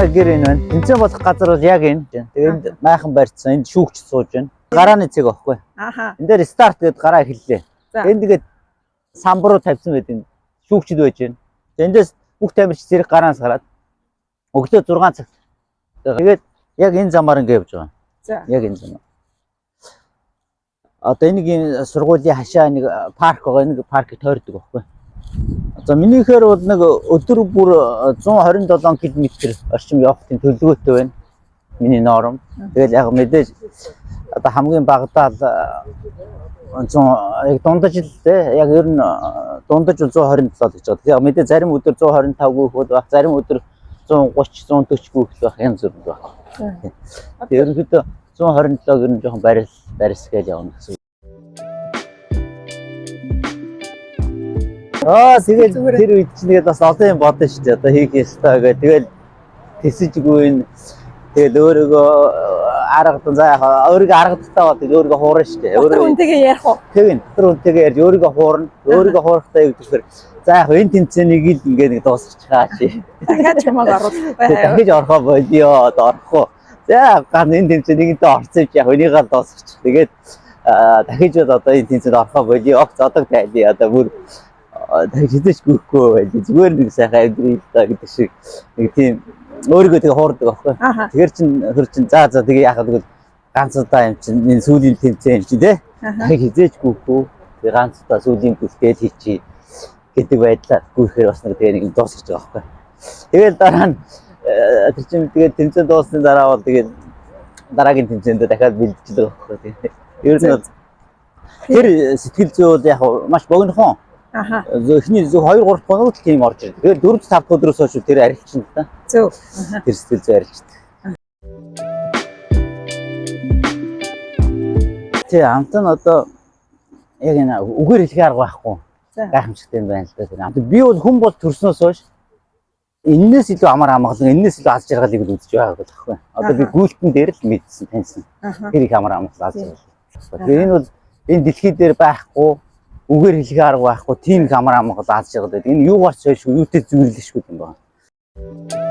Манай гэр энэ байна. Тэмцээн болох газар бол яг энэ. Тэгээ энд майхан барьцсан. Энд шүүгч сууж байна. Гарааны цэг байхгүй. Аха. Энд дээр старт гэдээ гараа эхэллээ. За. Энд тэгээд самбар руу тавьсан байдаг. Шүүгчд байж байна. За, эндээс бүх тамирч зэрэг гараанаас гараад өглөө 6 цагт. Тэгээд яг энэ замаар ингэ явж байгаа. За. Яг энэ замаар. Одоо энэ нэг сургуулийн хашаа нэг парк байгаа. Энэ паркийг тойрдог байхгүй. За минийхээр бол нэг өдөр бүр 127 км орчим явах тийм төлөвлөгөөтэй байна. Миний норм. Тэгэл яг мэдээж одоо хамгийн багадаа л 100 яг дундаж л те яг ер нь дундаж бол 127 л гэж байгаа. Тэгэхээр яг мэдээ зарим өдөр 125 гүйх бол байх, зарим өдөр 130, 140 гүйх л байх, янз бүр байх. За. Тэгээ ерөнхийдөө 127-г ер нь жоохон барил барьс гэж явна гэсэн. Аа тэгээд Зүгээр. тэр үед чинь тэгээд бас олон юм бодно шүү дээ. Одоо хийх ёстой гэх. Тэгэл тэсэжгүй нь тэгэл өөрийгөө аргадан за яг өөрийгөө аргадахтаа бол тэгэл өөрийгөө хуурна шүү дээ. Дотор Өөрийгөө үнтэйгээ ярих уу? тийм дотор үнтэйгээ ярьж өөрийгөө хуурна. Өөрийгөө хуурахтаа юу гэхээр за яг энэ тэмцээнийг л ингээд нэг дуусгачихаа чи. Дахиад чамайг оруулахгүй. Тэгээ дахиж орохоо болио одоо орохгүй. За ган энэ тэмцээн нэгэнтээ орсон юм чи яг энийгээ л дуусгачих. Тэгээд дахиж бол одоо энэ тэмцээнд орохоо болио огт зодог тайлъя одоо бүр дахиж хизээч гүйхгүй байл. Зүгээр нэг сайхан амьдрий л та гэдэг шиг нэг тийм өөрийгөө тэгээ хуурдаг байхгүй. Аха. Тэгэхээр чин хөр чин за за тэгээ яхад гэвэл ганц удаа юм чин энэ сүүлийн тэмцээн юм чи те. Аха. Дахиж хизээч гүйхгүй. Тэгээ ганц удаа сүүлийн гүйлтэл хийчи гэдэг байдлаар гүйхээр бас нэг тэгээ нэг юм дуусгаж байгаа байхгүй. Тэгэл дараа нь тэр чинь тэгээд тэмцээн дууссаны дараа бол тэгээд дараагийн тэмцээндээ дахиад бэлдэж байгаа байхгүй. Тэгээ ер нь бол тэр сэтгэл зүй бол яг маш богинохон. Аха. Эхний 2 3 хоног л тийм орж ирдэг. Тэгээд 4 5 дахь өдрөөс хойш тэр арилчихна л да. Зөв. Аха. Тэр сэтгэл зүй арилчдаг. Тий, амт нь одоо яг энэ үгээр хэлэх арга байхгүй. За. Гайхамшигтай юм байна л да. Тэр амт би бол хүн бол төрснөөс хойш эннээс илүү амар амгалан, эннээс илүү аз жаргалыг л үзэж байгааг л байхгүй. Одоо би Аха. гүйлтэн дээр л мэдсэн, таньсан. Аха. Тэр их амар амгалан аз жаргал. Тэгээ энэ бол энэ дэлхий дээр байхгүй, үгээр хэлэх арга байхгүй, тийм их амар амгалан аз жаргал байдаг. Энэ юугаар ч хойш юутэй зүйлшгүй юм байна.